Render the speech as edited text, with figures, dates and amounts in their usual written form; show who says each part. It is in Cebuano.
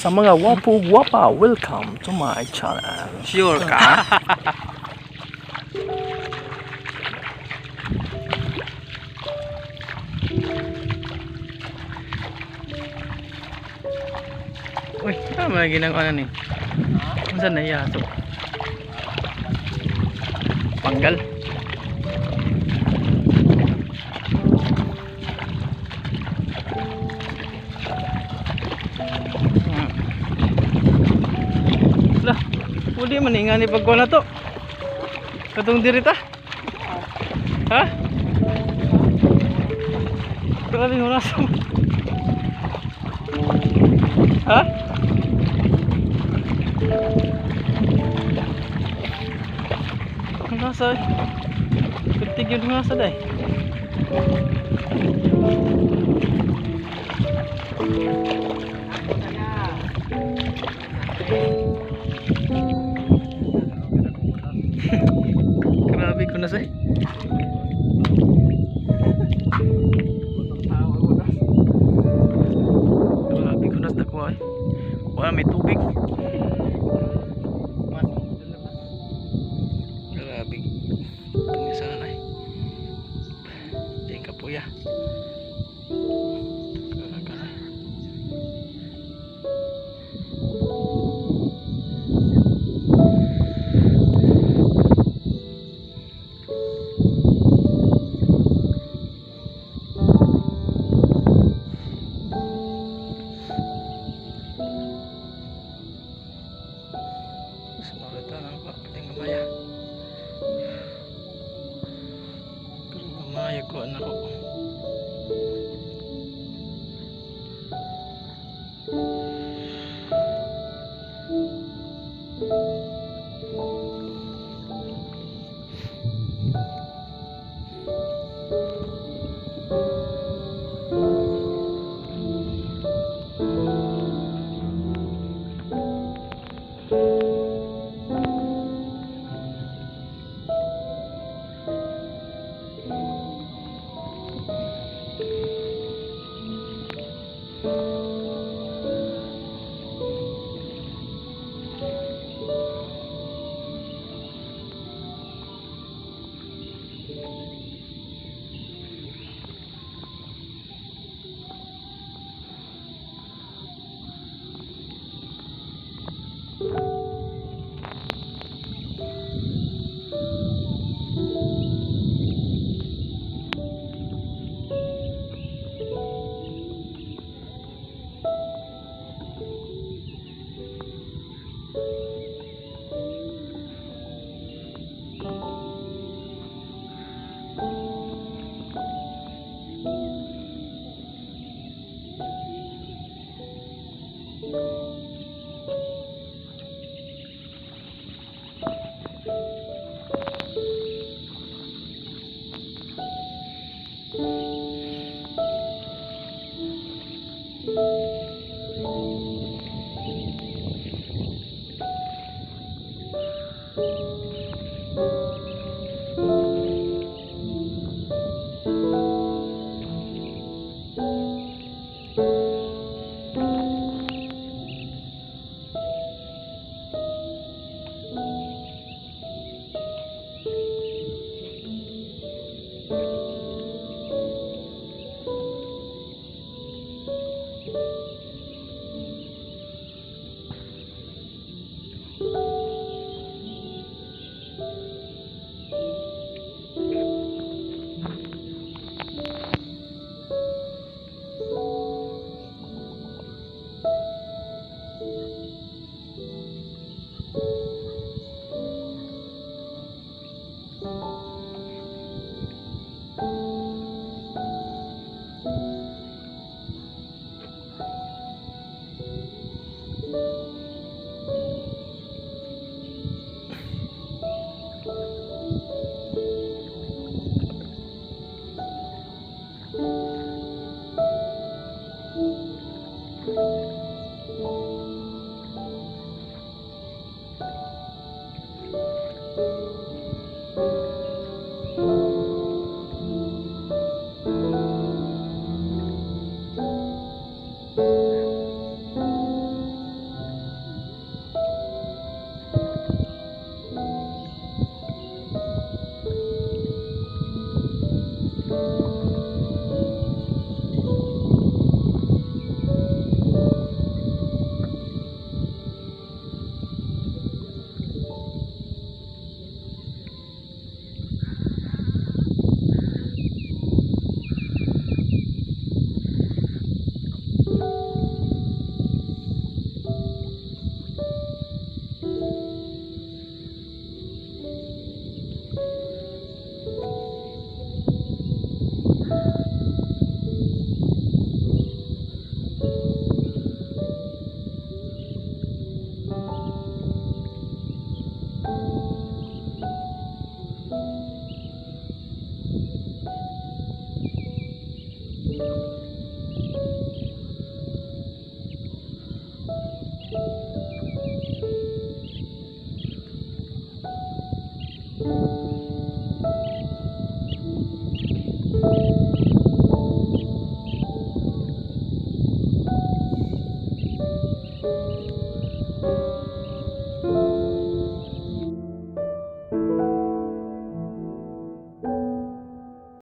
Speaker 1: Sa mga wapo guwapa, welcome to my channel.
Speaker 2: Sure ka?
Speaker 1: Uy, tama na ginagawa na ni. Unsa na iya to? Panggal. Lah, pwede man nga ni pagkuha na to. Katong dirita. Ha? Grabe mo nasa. Ha? Ang nasa eh. Kuntig yun nga sa day. Grabe ko na sa eh. Grabe ko na sa dako eh. Wala may tubig. Grabe. Pangisa na eh. Diyan ka po ya. Kaka na. Mas marita na ako. Piling gamaya. Pero gamaya ko anak ko.